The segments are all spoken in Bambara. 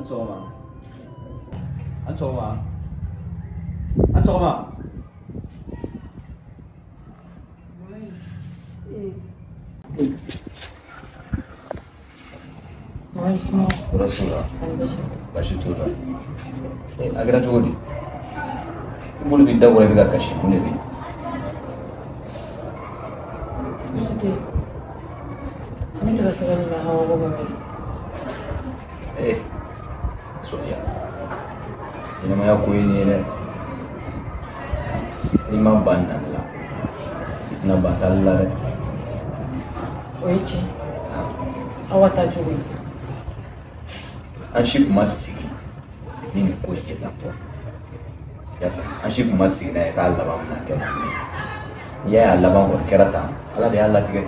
An sɔgɔma. An sɔgɔma. An sɔgɔma. Tɔɔrɔ t'u la. Baasi t'u la. A kɛra cogo di? I bolo b'i da kɔrɔ i bɛ ka kasi, mun de bɛ yen? Fosi tɛ yen. Ne tɛ ka se ka ɲinɛ Hawa kɔ Mamadi. Sofiya, ɲɛnamaya ko ye nin ye dɛ. N'i ma ban nali la, i tɛna ban taali la dɛ. O ye tiɲɛ. Hawa ta cogo ye. An si kun ma sigi ni nin ko in ye tan tɔ. I y'a faamu, an si kun ma sigi n'a ye k'a laban bɛna kɛ tan. N'i y'a ye a laban kɔni kɛra tan, Ala de y'a latigɛ.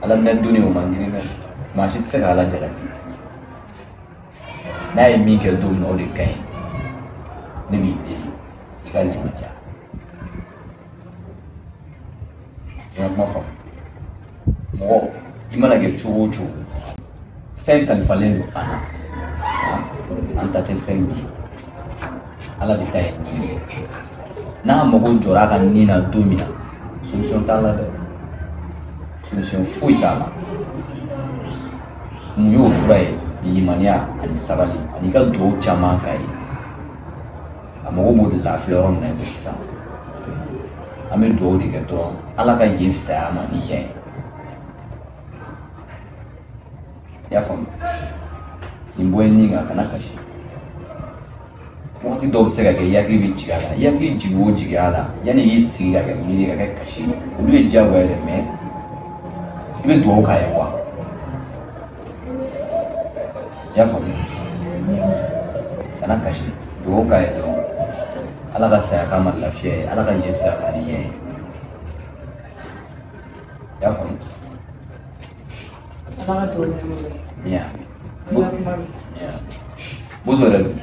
Ala minɛ donni o man girin dɛ. Maa si tɛ se k'Ala jalaki. N'a ye min kɛ don min na, o de ka ɲi. Ne b'i deli i ka limaniya. I ka kuma faamu. Mɔgɔ, i mana kɛ cogo o cogo, fɛn kalifalen don an na. An ta tɛ fɛn min ye. Ala de ta ye min ye. N'a mago jɔra a ka nin na don min na, solution t'a la dɛ. Solution foyi t'a la. Mun y'o fura ye? Limaniya ani sabali ani ka duwawu caman k'a ye. A mago b'o de la, a filɛ yɔrɔ min na i ko sisan. An bɛ duwawu de kɛ dɔrɔn Ala ka yen fisaya a ma ni yan ye. I y'a faamu? Nin bɔ i ni kan, kana kasi. Wagati dɔw bɛ se ka kɛ i hakili bɛ jigin a la. I hakili jigin o jigin a la, yanni i k'i sigi ka kɛ miiri ka kɛ kasi ye, olu ye diyagoya ye dɛ, mais i bɛ duwawu k'a ye wa. I y'a faamu? Kana kasi, duwawu k'a ye dɔrɔn. Ala ka saya k'a ma lafiya ye, Ala ka yen fisaya ma ni yan ye. I y'a faamu? Ala ka duwawu minɛ Mamadi. Bien. An ka kuma mɛn. Bien. Bozo yɛrɛ dun?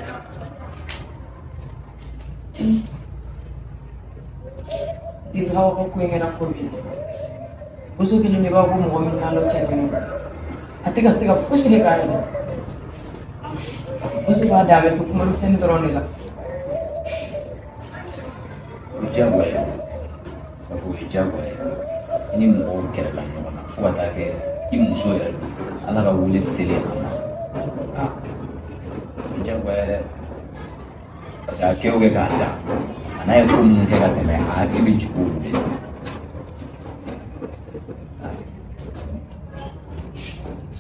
Depuis Hawa ko ko in kɛra fo bi, bozo kelen de b'a ko mɔgɔ min n'Ala cɛ ɲɔgɔn. A tɛ ka se ka fosi de k'a yɛrɛ. Bozo b'a da, a bɛ to kuma misɛnnin dɔrɔn de la. O ye diyagoya ye. K'a fɔ o ye diyagoya ye. I ni mɔgɔw kɛlɛla ɲɔgɔn na fo ka taa kɛ i muso yɛrɛ don. Ala ka wele selen a ma. O ye diyagoya ye dɛ. Parce que a kɛ o kɛ k'a da, a n'a ye ko minnu kɛ ka tɛmɛ, a hakili bɛ jigin olu de la.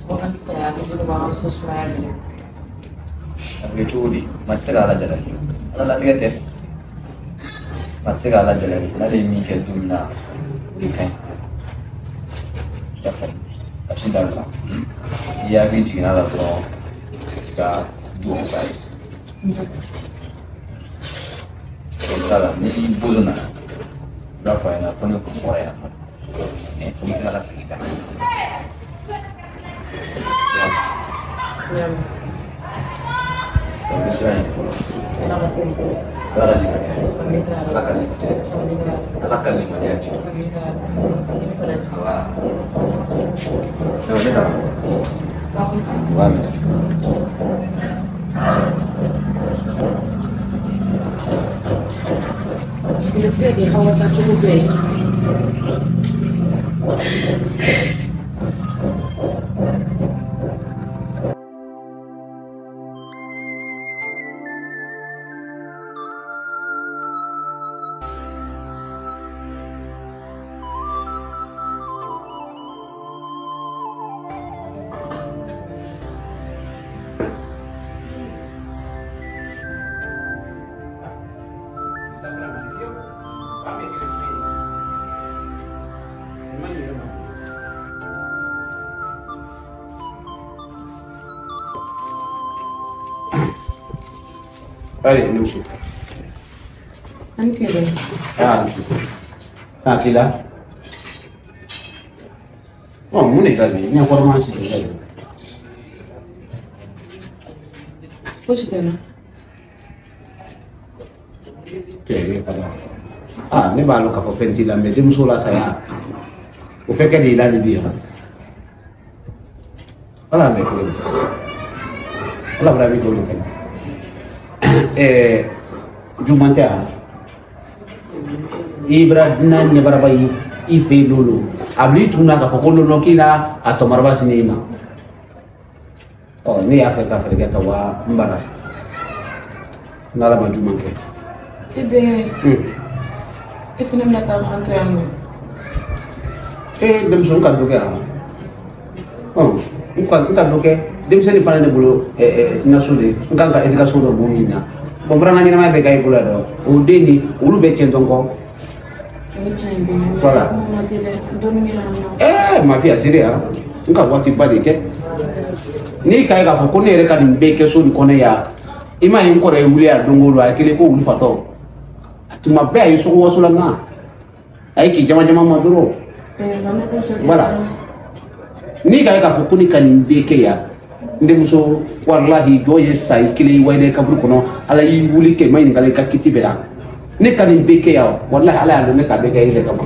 Wagati saya ne bolo b'an ka so sumaya minɛ. A bɛ kɛ cogo di? Maa tɛ se k'Ala jalaki. Ala latigɛ tɛ. Maa tɛ se k'Ala jalaki. N'ale ye min kɛ don min na, o de ka ɲi. I y'a faamu? Kasi dabila. N'i hakili jiginna a la dɔrɔn, i ka duwawu k'a ye. O t'a la, ni bozo nana, i b'a fɔ a ɲɛna ko ne kun bɔra yan nɔ. Mais fo n bɛ tila ka segin ka na. Donc, bɛ sira ɲini fɔlɔ. Ala ka se ni kɛ. Ala ka limaniya di. Amina. Ala ka limaniya di. Amina. Ala ka limaniya di. Amina. I ni baraji. Wa. Ne taara. K'a fɔ. U b'a mɛn. I bɛ se ka kɛ Hawa ta cogo bɛɛ ye. Allez, nous. An tile. Ah, ah, tila. Oh, mun de ka di ne kɔrɔ ma sigi ka di. Fosi tɛ n na. Kɛ fana. Ah, ne b'a lɔn k'a fɔ fɛn t'i la, mais denmuso la saya. O fɛn kɛ de i la ni bi yan. Ala bɛ kelen ala bɔra bɛ kelen kɛ juguman tɛ yan i bɛra dunan ɲɛbaraba ye i fɛ yen lolo a bil'i tun na k'a fɔ ko lolo k'i na a tɔmaraba sini i ma ɔ ne y'a fɛ ka fɛɛrɛ kɛ ka wa n bara n'ala ma juguman kɛ. E bɛ e fana bɛna taa an to yan nɔ. Ee denmisɛnnin ka dɔ kɛ yan n ka dɔ kɛ denmisɛnnin fana ne bolo naso de n kan ka éducation dɔ bɔ min na bon n fana ka ɲɛnamaya bɛ kɛ i bolo yan dɔ o den ni olu bɛ tiɲɛ dɔn kɔ. O ye tiɲɛ ye bɛn. Voilà. Kuma ma se dɛ dɔɔni kɛ yan nɔ. Ma fille a sera yan n ka waati ba de kɛ n'i ka ye k'a fɔ ko ne yɛrɛ ka nin bɛɛ kɛ so nin kɔnɔ yan i m'a ye n kɔrɔ ye wuli yan don o don a kelen ko wulu fatɔ a tuma bɛɛ a ye sogo waso la na a ye k'i jama jama ma dɔrɔn. Voilà. N'i ka ye k'a fɔ ko ne ka nin bɛɛ kɛ yan n denmuso walahi jɔ ye sa i kelen wale kaburu kɔnɔ ala y'i wuli kɛ i ma ɲininka i ka kiti bɛɛ la ne ka nin bɛɛ kɛ yan walahi ala y'a dɔn ne k'a bɛɛ kɛ e yɛrɛ kama.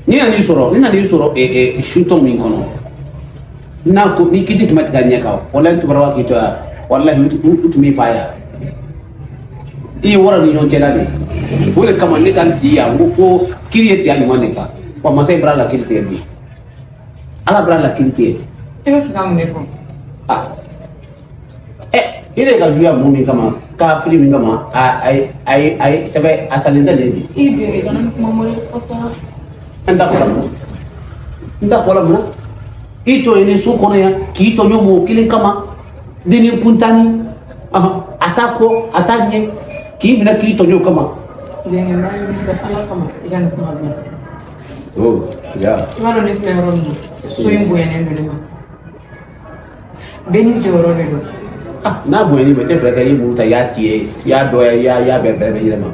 Ni nan'i sɔrɔ ni nan'i sɔrɔ sutɔn min kɔnɔ n'a ko ni kiti tun ma tigɛ a ɲɛ kan walahi n tubara k'i to yan walahi u tun b'i fa yan i ye wɔrɔ ni ɲɔgɔn cɛla de o de kama ne ka n sigi yan n ko fo kiri ye tigɛ ɲuman de kan wa masa in bɔra la kiri tigɛ bi ala bɔra la kiri tigɛ. E bɛ fɛ ka mun de fɔ. I yɛrɛ ka juguya mun min kama ka fili min kama a ye sɛbɛ a salen tɛ nin bi. I bɛɛ kana nin kuma mɔdɛli fɔ sa. N t'a fɔla mun n t'a fɔla mun na i tɔ ye ni so kɔnɔ yan k'i tɔɲɔ mɔgɔ kelen kama denni kuntani a t'a kɔ a t'a ɲɛ k'i minɛ k'i tɔɲɔ o kama. Bɛnkɛ n b'a ɲini fɛ ala kama i ka nin kuma bila. Oh ya. I b'a dɔn ne filɛ yɔrɔ min na so in bonyalen don ne ma bɛɛ n'i jɔyɔrɔ de don. N'a bonyalen ma i tɛ fɛɛrɛ kɛ i ye muru ta i y'a tigɛ i y'a dɔgɔya i y'a bɛɛ bɛrɛ bɛɛ yɛlɛma.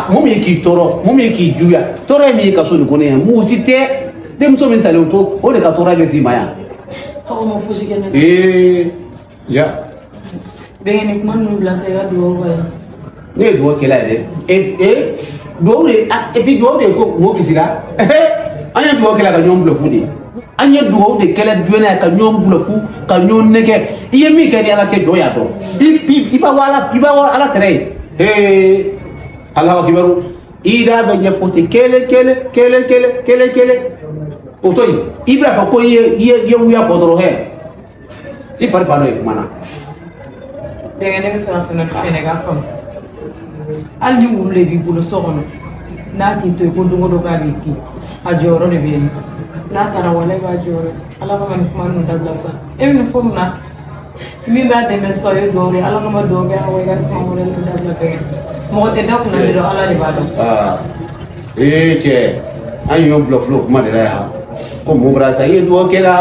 Mun min ye k'i tɔɔrɔ mun min ye k'i juguya tɔɔrɔ ye min ye ka so nin kɔnɔ yan mɔgɔ si tɛ denmuso min salen o to o de ka tɔɔrɔ bɛ s'i ma yan. Aw ma fosi kɛ ne la. Ee ja. Bɛnkɛ nin kuma ninnu bila sa i ka dugawu kɛ. Ne ye dugawu kɛla yɛrɛ ee dugawu de et puis dugawu de ko mɔgɔ kisira an ye dugawu kɛla ka ɲɔgɔn bila fu de an ye dugawu de kɛlɛ joona ka ɲɔgɔn bila fu ka ɲɔgɔn nɛgɛ i ye min kɛ ni ala cɛ jɔn y'a dɔn i b'a wa ala tɛrɛ ye ee Alahu akibaru i da bɛ ɲɛfɔ ten kelen kelen kelen kelen kelen kelen o to yen i b'a fɔ ko i ye wuya fɔ dɔrɔn hɛ i fari fa dɔ ye kuma na. Bɛnkɛ ne bɛ fɛ ka fɛnɛ ka faamu hali ni wulu de b'i bolo so kɔnɔ n'a t'i to yen ko don o don k'a b'i kin a jɔyɔrɔ de bɛ yen n'a taara wala i b'a jɔyɔrɔ ala kama nin kuma ninnu dabila sa e bɛ nin fɔ mun na min b'a dɛmɛ sisan o ye dugawu de ye ala kama dugawu kɛ awɔ i ka nin kuma wɛrɛ ninnu dabila bɛnkɛ mɔgɔ tɛ da kunna de dɔn ala de b'a dɔn. Ee cɛ an ye ɲɔgɔn bila fɔlɔ kuma de la yan ko mun bɔra sa i ye dugawu kɛla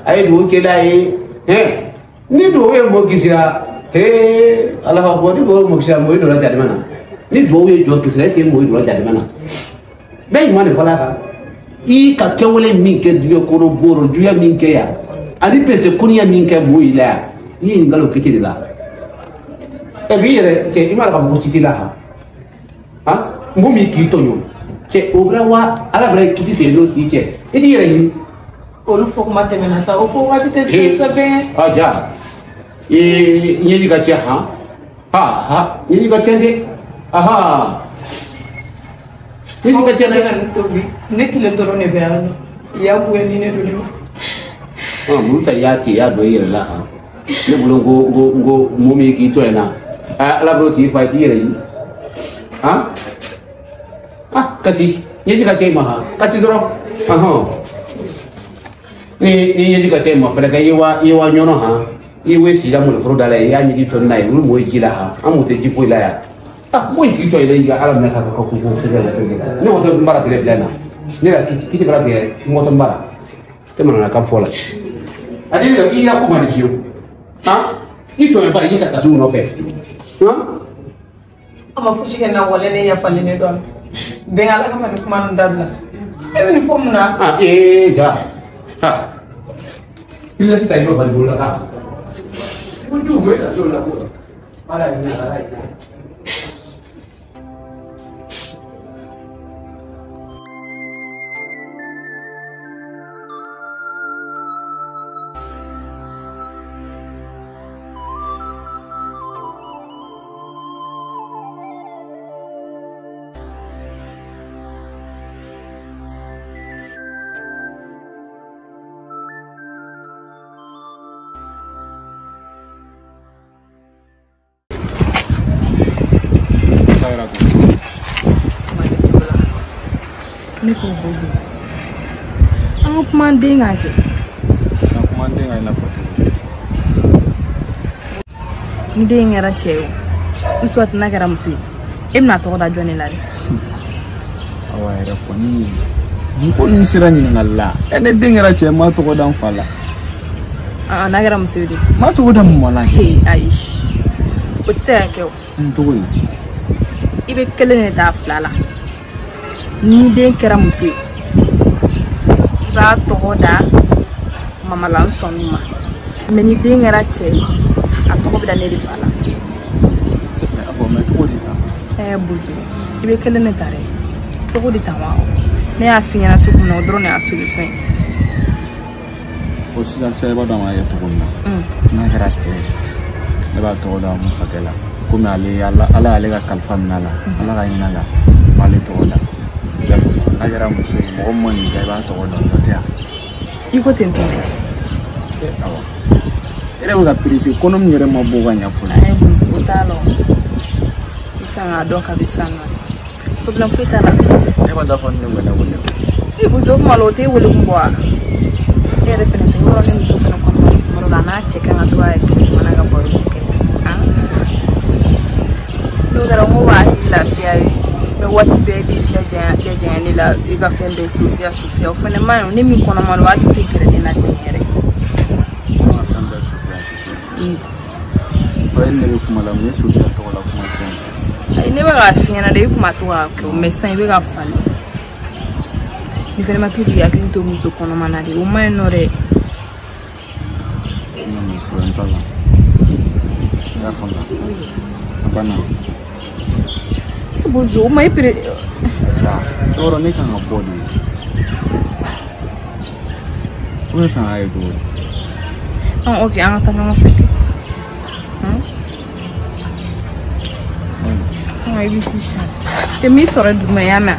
a ye dugawu kɛla ye ni dugawu ye mɔgɔ kisira ee ala ka bɔ ni dugawu ye mɔgɔ kisira mɔgɔ ye donna jahanama na ni dugawu ye jɔn kisira est-ce que mɔgɔ ye donna jahanama na bɛɛ ɲuman de fɔla a kan i ka kɛwale min kɛ diɲɛ kɔnɔ boro juguya min kɛ yan ani pese koniya min kɛ mɔgɔw la yan i ye ɲininkali o kiti de la ɛ b'i yɛrɛ cɛ i m'a dɔn k'a fɔ ko ci t'i la han mɔgɔ min k'i tɔɲɔ cɛ o bɛra wa ala bɛra kiti tigɛ n'o t'i cɛ i t'i yɛrɛ ɲini. Olu fɔ kuma tɛmɛna sa o fɔ waati tɛ se sa bɛɛ. A ja ee ɲɛji ka ca han ha ɲɛji ka ca dɛ aha ɲɛji ka ca dɛ. Ne ka nin tobi ne kelen dɔrɔn de bɛ yan nɔ i y'a bonya ni ne don ne ma. Muru ta i y'a tigɛ i y'a dɔn i yɛrɛ la han ne bolo n ko mɔgɔ min k'i tɔ in na ala b'o tigi fa i t'i yɛrɛ ɲini han kasi ɲɛji ka ca i ma han kasi dɔrɔn ni ɲɛji ka ca i ma fɛnɛ kɛ i ye wa ɲɔnɔ han i ye sida mɔniforo da la i y'a ɲɛji tɔ n'a ye olu mɔgɔ ye ji la han an mɔgɔ tɛ ji foyi la yan mɔgɔ k'i tɔ i ka ala minɛ ka ko ko fɛn ne ko tɛ n baara tigɛ bila na ne la kiti baara tigɛ n ko tɛ n baara tɛ manamanakan fɔ la a tɛ i ya ko ma di fiyewu han i tɔ ye ba i ka kasi u nɔfɛ han. A ma fosi kɛ n na wale ne yafalen ne don a ma bɛn ala kama nin kuma ninnu dabila e bɛ nin fɔ mun na. Ee ja i bɛ se ka yɔrɔ bali bolo la ka kojugu bɛ ka so la ko ala ye ala ye. Ne k'o bozo. An ka kuma an den kan kɛ. Ka kuma an den kan i n'a fɔ cogo di? Ni den kɛra cɛ ye o, soit n'a kɛra muso ye, e bɛna tɔgɔ da jɔn de la dɛ? Awa yɛrɛ kɔni nin ko ninnu sera ɲininkali la. Ɛ ne den kɛra cɛ ye, n m'a tɔgɔ da n fa la. N'a kɛra muso ye de? N m'a tɔgɔ da mama la kɛ. Ayi, o tɛ se ka kɛ o. N cogo di? I bɛ kelen de ta fila la. Ni den kɛra muso ye, i b'a tɔgɔ da mama la n sɔnn'o ma. Mais ni den kɛra cɛ ye, a tɔgɔ bɛ da ne de fa la. Mais tɔgɔ de ta? Bozo, i bɛ kelen de ta dɛ. Tɔgɔ de ta wa? Ne y'a f'i ɲɛna cogo min na, o dɔrɔn de y'a solution ye. O sisan sisan i b'a dɔn a b'a kɛ cogo min na. N'a kɛra cɛ ye, ne b'a tɔgɔ da n fakɛ la. Komi ale ala y'ale ka kalifa minɛ a la, ala ka hinɛ a la, n b'ale tɔgɔ da. I y'a faamu? N'a kɛra muso ye, mɔgɔ min ma nin diya, i b'a tɔgɔ da o tɛ yan. I ko ten tɔ dɛ. Awa. E yɛrɛ bɛ ka perese kɔnɔ min yɛrɛ ma bɔ ka ɲɛ fɔlɔ. Ayi bozo, o t'a la o. I kan k'a dɔn kabi sisan nɔ. Problème foyi t'a la. Ne ma taa fɔ ni ne wele wele. I bozo, o kuma la o t'e wele kun bɔ wa? E yɛrɛ fɛnɛ fɛ, yɔrɔ ni muso fɛnɛ kɔnɔma kuma dɔ la, a n'a cɛ kan ka to ka kɛlɛ ka baro kɛ. N'o kɛra n ko b'a hakili lafiya ye. Mais waati bɛɛ i b'i cɛ janya ne la, i ka fɛn bɛɛ sofiya sofiya, o fɛnɛ man ɲi. Ne min kɔnɔma don, hali tɛ gɛrɛ ne la ten yɛrɛ. Ne ka fɛn bɛɛ sofiya sofiya. O ye ne bɛ kuma la, mun ye sofiya tɔgɔ la kuma sisan sisan? Ayi, ne bɛ k'a f'i ɲɛna de, i kun ma to k'a kɛ o, mais sisan i bɛ ka falen. Ni fɛnɛ ma to k'i hakili to muso kɔnɔma na de, o man ɲi nɔ dɛ. Non, non, problème t'a la. I y'a faamuya? A banna. Bozo, o ma e pere. Sa, yɔrɔ ne kan ka bɔ de. O bɛ fɛ k'a ye cogo di? Ok, an ka taa ɲɔgɔn fɛ kɛ. I b'i ti sɔn. E m'i sɔrɔ duguma, i y'a mɛn?